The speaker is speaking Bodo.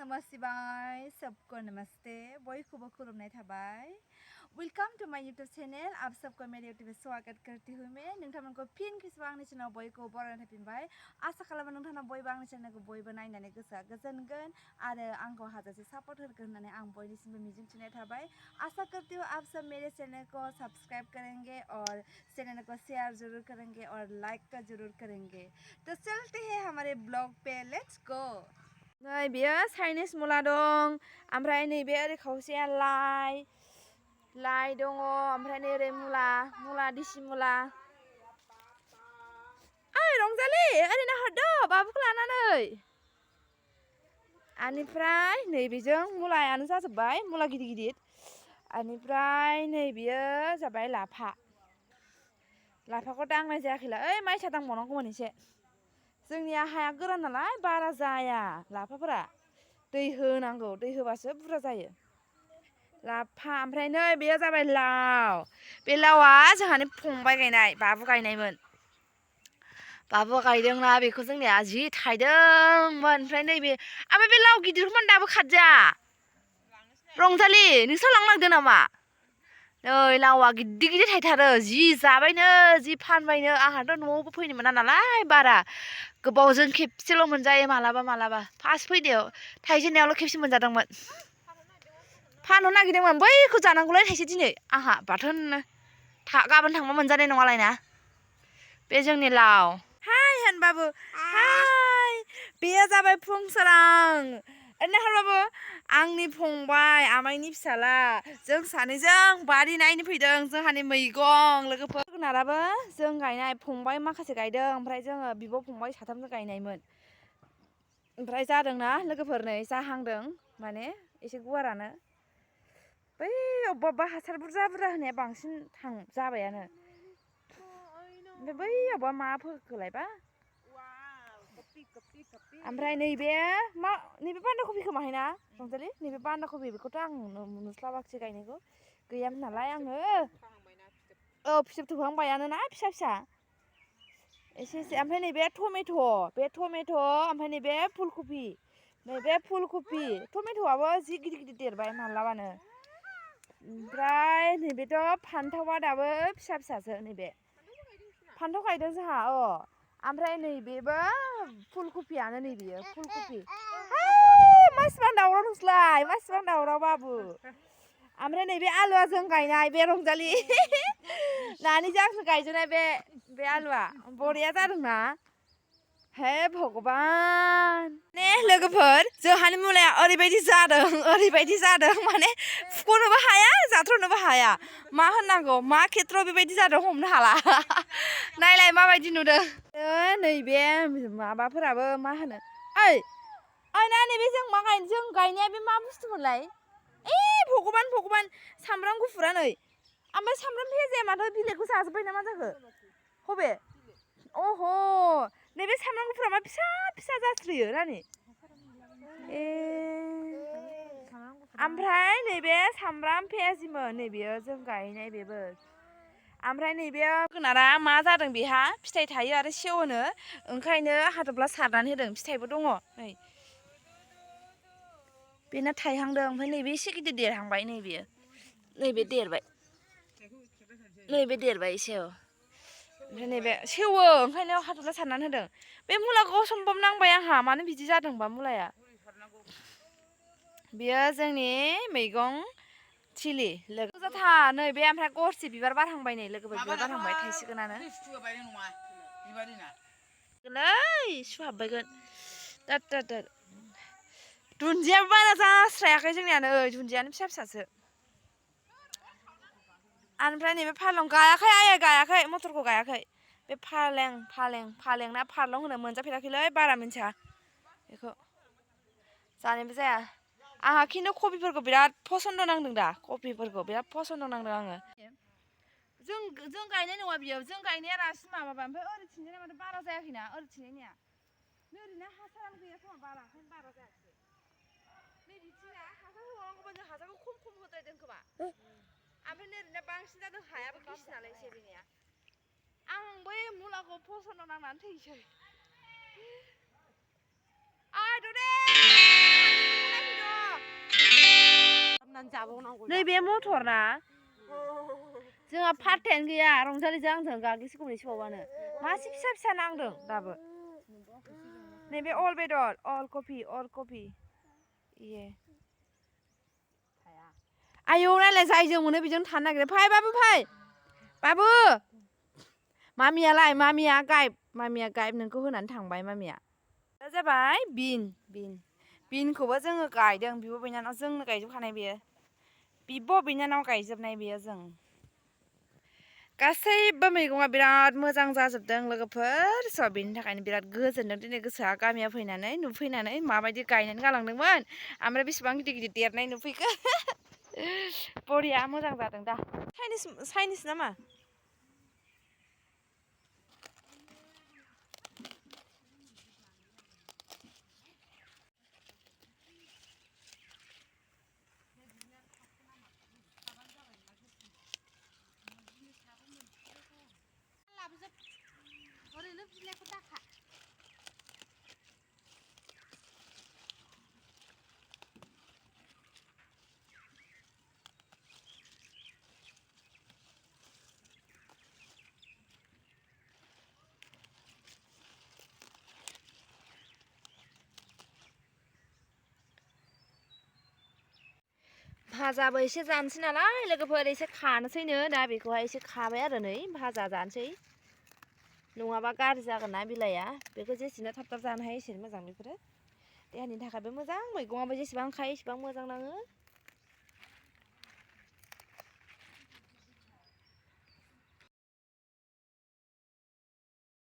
नमः शिवाय सबको नमस्ते बयखौबो खुलुमनाय थाबाय वेलकम टू माय यूट्यूब चैनल आप सबको मेरे यूट्यूब में स्वागत करती हूँ मैं नोंथांमोनखौ फिन खेबसेबाव आंनि चैनेलाव बयखौबो बरायना थाफिनबाय आसा खालामो नोंथांमोना बयबो आंनि चैनेलखौ बयबो नायनानै गोसोआ गोजोनगोन आरो आंखौ हाजासे सापर्ट होगोन होननानै आं बयनिसिमबो मिजिंथिनाय थाबाय आशा करती हूँ आप सब मेरे चैनल को सब्सक्राइब करेंगे और चैनल को शेयर जरूर करेंगे और लाइक का जरूर करेंगे तो चलते हैं हमारे ब्लॉग पे लेट्स गो नै बेयो चाइनिस मुला दं ओमफ्राय नैबे ओरै खावसेया लाइ दङ ओमफ्राय नै ओरै मुला दिसि मुला ओइ रंजालि ओरै नाहरदो बाबुखौ लानानै आनिफ्राय नैबेजों मुलायानो जाजोब्बाय मुला गिदिर गिदिर आनिफ्राय नैबेयो जाबाय लाफाखौ दांनाय जायाखैला ओइ माइसा दांबावनांगौमोन एसे जोंनिया हाया गोरान नालाय बारा जाया लाफाफोरा दै होनांगौ दै होबासो बुरजा जायो लाफा ओमफ्राय नै बेयो जाबाय लाव बे लावआ जोंहानि फंबाय गायनाय बाबु गायनायमोन बाबु गायदोंना बेखौ जोंनिया जि थायदोंमोन ओमफ्राय नैबे ओमफ्राय बे लाव गिदिरखौमोन दाबो खादजा रंजालि नोंसोर लांनांदो नामा नै लावआ गिदिर गिदिर थायथारो जि जाबायनो जि फानबायनो आंहाथ' न'आवबो फैनो मोना नालाय बारा गोबावजों खेबसेल' मोनजायो मालाबा फार्स्ट फैनायाव थाइजेननायावल' खेबसे मोनजादोंमोन फाननो नागिरदोंमोन बैखौ जानांगौलाय थाइसे दिनै आंहा बाथोननो गाबोन थांबा मोनजानाय नङालाय ना बे जोंनि लाव हाय होनबाबो हाय बेयो जाबाय फुंसोरां नाहरबाबो आंनि फंबाय आमाइनि फिसाला जों सानैजों बारि नायनो फैदों जोंहानि मैगं लोगोफोर जोगोनाराबो जों गायनाय फंबाय माखासे गायदों ओमफ्राय जोङो बिब' फंबाय साथामजों गायनायमोन ओमफ्राय जादोंना लोगोफोर नै जाहांदों माने एसे गुवारानो बै अबेबा हासार बुरजा होनाया बांसिन जाबायानो ओमफ्राय बै अबेबा मा फोखोलायबा ओमफ्राय नैबे बान्दा कफिखौ माहायना रंजालि नैबे बान्दा कफि बेखौथ' आं नुस्लाबाखिसै गायनायखौ गैयामोन नालाय आङो औ फिथोब थोबहांबायानो ना फिसा एसे ओमफ्राय नैबे टमेट' ओमफ्राय नैबे फुलकफि टमेट'आबो जि गिदिर देरबाय मालाबानो ओमफ्राय नैबेथ' फान्थावा दाबो फिसासो नैबे फान्थाव गायदों जोंहा ओमफ्राय नैबेबो फुलकफियानो नैबेयो फुलकफि मासिबां दावराव नोंसोरलाय मासिबां दावराव बाबु ओमफ्राय नैबे आलुआ जों गायनाय बे रंजालि नानिजों आंजों गायजेननाय बे आलुआ बरिया जादोंना हे भगबान ने लोगोफोर जोंहानि मुलाया ओरैबायदि जादों माने फुख'नोबो हाया जाथ्र'नोबो हाया मा होननांगौ मा खेथ्रआव बेबायदि जादों हमनो हाला नायलाय माबायदि नुदों नैबे माबाफोराबो मा होनो ओइ ना नैबे जों गायनाया बे मा बुस्थुमोनलाय भगबान सामब्राम गुफुरा नै ओमफ्राय सामब्राम भेजाया माथो बिलाइखौ जाजोब्बाय ना मा जाखो हबे अह नैबे सामब्राम गुफुरा मा फिसा जास्रियो नानि ओमफ्राय नैबे सामब्राम भेजिमोन नैबेयो जों गायनाय बेबो ओमफ्राय नैबे जोगोनारा मा जादों बेहा फिथाइ थायो आरो सेवोनो ओंखायनो हाथफ्ला सारनानै होदों फिथाइबो दङ नै बेना थायहांदों ओमफ्राय नैबे एसे गिदिर देरहांबाय नैबे देरबाय एसे ओमफ्राय नैबे सेवो ओंखायनो हाथफ्ला सारनानै होदों बे मुलाखौ सम्भब नांबाय आंहा मानो बिदि जादोंबा मुलाया बेयो जोंनि मैगं थिलि लोगो जाथा नै बे ओमफ्राय गरसि बिबार बारहांबाय नै लोगोफोर बिबार बारहांबाय थायसिगोनानो सुहाबबायगोन दुन्दियाबो बारा जास्रायाखै जोंनिया नै दुन्दियानो फिसासो ओमफ्राय नैबे फालं गायाखै मटरखौ गायाखै बे फालें ना फारलं होनो मोनजाफेराखैलै बारा मिन्थिया बेखौ जानायबो जाया आंहा खिन्थु कबिफोरखौ बिराद पसन्द नांदों दा बिराद पसन्द नांदों आङो जों गायनाय नङा बियो जों गायनाया रासिन माबाबा ओमफ्राय ओरैथिंजाय माथो बारा जायाखैना ओरैथिंजायनिया ओरैनो हासारानो गैया खोमा बारा ओंखायनो बारा जायाखै नै बिथिंना हासार होबावनांगौबा जों हासारखौ खम होद्रायदों खोमा ओमफ्राय ओरैनो बांसिन जादों हायाबो गिसि नालाय एसे बेनिया आं बै मुलाखौ पसन्द नांनानै थैसै नैबे मटर ना जोंहा फाथैयानो गैया रंजालिजों आंजों गाग्लिसिगौमोन एसेबावबानो मासे फिसा फिसा नांदों दाबो नैबे अल बेदर अल कफि इये आयौ नायलाय जायजों मोनो बेजों थानो नागिरो फै बाबु मामिया गाइब नोंखौ होनानै थांबाय मामिया दा जाबाय बिनखौबो जोङो गायदों बिब' बिनानाव जोंनो गायजोबखानाय बेयो बिब' बिनानाव गायजोबनाय बेयो जों गासैबो मैगङा बिराद मोजां जाजोबदों लोगोफोर स' बेनि थाखायनो बिराद गोजोनदों दिनै गोसोआ गामियाव फैनानै नुफैनानै माबायदि गायनानै गालांदोंमोन ओमफ्राय बेसेबां गिदिर देरनाय नुफैखो बरिया मोजां जादों दा चाइनिस नामा भाजाबो एसे जानोसै नालाय लोगोफोर एसे खानोसैनो दा बेखौहाय एसे खाबाय आरो नै भाजा जानोसै नङाबा गाज्रि जागोन ना बिलाइआ बेखौ जेसेनो थाब जानो हायो एसेनो मोजां बेफोरो देहानि थाखायबो मोजां मैगङाबो जेसेबां खायो एसेबां मोजां नाङो